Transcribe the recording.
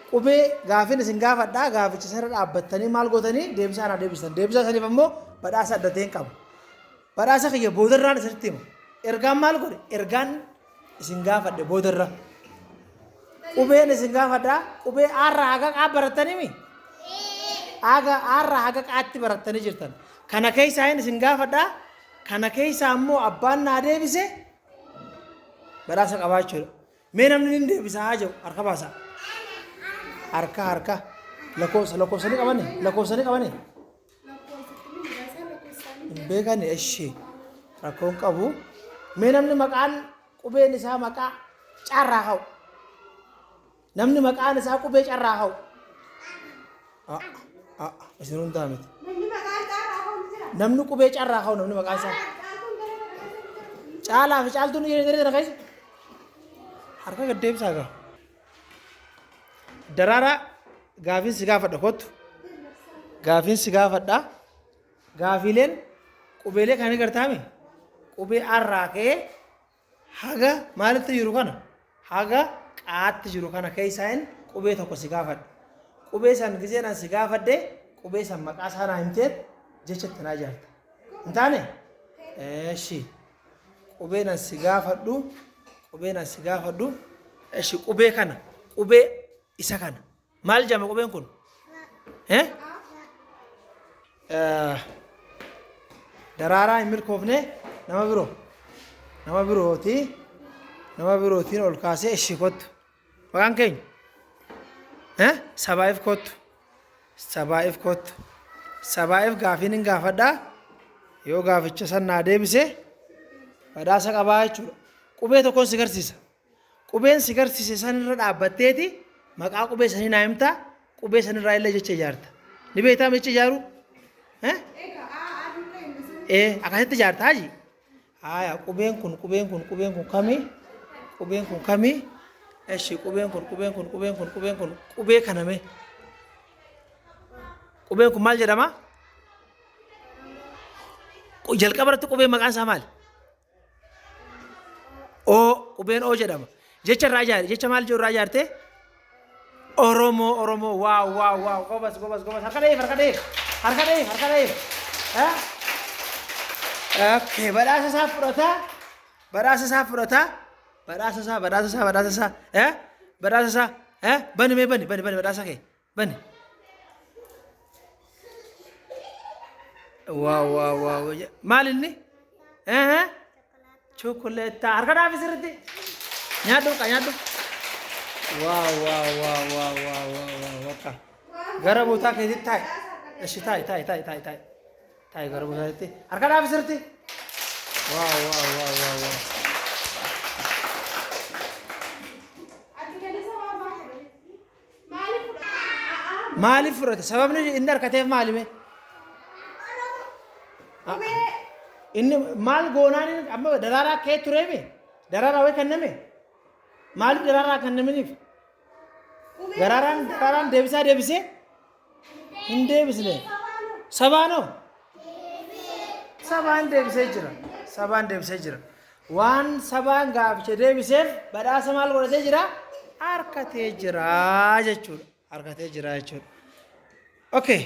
Qubee gaafin isin gaafadha gaaficha sana dhaabbattanii maal gootanii deebisaa anaa deebistan. Deebisaa saniif ammoo badhaasa adda ta'een qaba. Badhaasa kiyya boodarraan isinitti hima. Ergaan maal godhe? Ergaan isin gaafadhe boodarra. Qubeen isin gaafadha. Qubee aarraa haga qaa barattanii mi? Haga aarraa haga qaatti barattanii jirtan. Kana keessaa hin isin gaafadha. Kana keessaa ammoo abbaan naa deebise badhaasa qabaachuudha. Mee namni ni deebisa haa jedhu harka baasa. Harka harka lakkoofsa lakkoofsa ni qabani lakkoofsa ni qabani. Hin beekani eshi rakkoon qabu. Mee namni maqaan qubeen isaa maqaa carraa ka'u. Namni maqaan isaa qubee carraa ka'u. Isin hundaa miti. Namni qubee carraa ka'u namni maqaan isaa. Caalaa fi caaltuun ni jiran keessa. Harka gad deebisaa gaa. Daraaraa gaafiin si gaafadha kottu. Gaafiin si gaafadha. Gaafiileen qubeelee kan gartaame qubee arraa ka'ee haga maalitti jiru kana haga qaatti jiru kana keessaa qubee tokko si gaafadha. Qubee san giseen an si gaafadhe qubee san maqaa isaa naa himteet jecha itti naa ijaarta. Hin taane? Eeshi. Qubeen an si gaafadhu qubeen an si gaafadhu eshi qubee kana qubee isa kana maal jedhama qubeen kun? Eh? Daraaraa hin milkoofne nama biroo nama birooti nama birootiin ol kaasee eshi kottu maqaan keenya eh? Sabaa'if kottu Sabaa'if kottu. Sabaa'if gaafiin hin gaafadha. Yoo gaaficha san naa deebise badhaasa qabaa jechuudha. Qubee tokkoon si garsiisa. Qubeen si garsiise sanirra dhaabbatteeti maqaa qubee sanii naa himta. Qubee sanirraa illee jecha ijaarta. Ni beektaa jecha ijaaruu? Eh? Ee akkasitti ijaarta haji. Haaya qubeen kun qubeen kun qubeen kun kami? Qubeen kun kami? Eshi qubeen kun qubeen kun qubeen kun qubeen kun qubee kana mee? Qubeen kun maal jedhama? Jalqaba irratti qubeen maqaan isaa maali? O qubeen O jedhama. Jecha irraa ijaare jecha maal jedhu irraa ijaarte? Oromoo Oromoo waaw waaw waaw gobas gobas gobas harka dhahiif harka dhahiif harka dhahiif harka dhahiif. Okay badhaasa isaa fudhataa badhaasa isaa fudhataa badhaasa isaa badhaasa isaa badhaasa isaa eh badhaasa isaa eh bani mee bani bani bani badhaasa kee bani. Waaw waaw waaw maal inni? Eh Chokoleettaa harka dhaafi sirriitti. Nyaadhu qa nyaadhu. Waaw waaw waaw waaw waaw waaw waaw bakka. Gara bootaa keetitti taa'i. Ishi taa'i taa'i taa'i taa'i taa'i. Taa'i gara bootaa keetitti. Harka dhaafi sirriitti. Waaw waaw waaw waaw waaw. Maaliif fudhate? Sababni inni harkateef maali mee? Inni maal goonaan inni amma daraaraa kee tureeme? Daraaraa wayi kenname? Maaliif daraaraa kennaminiif? Daraaraan daraaraan deebisaa deebisee hin deebisne. Sabaanoo? Sabaan deebisee jira. Sabaan deebisee jira. Waan sabaan gaaficha deebiseef badhaasa maal godhatee jira? Harkatee jira jechuudha. Harkatee jira jechuudha. Okay.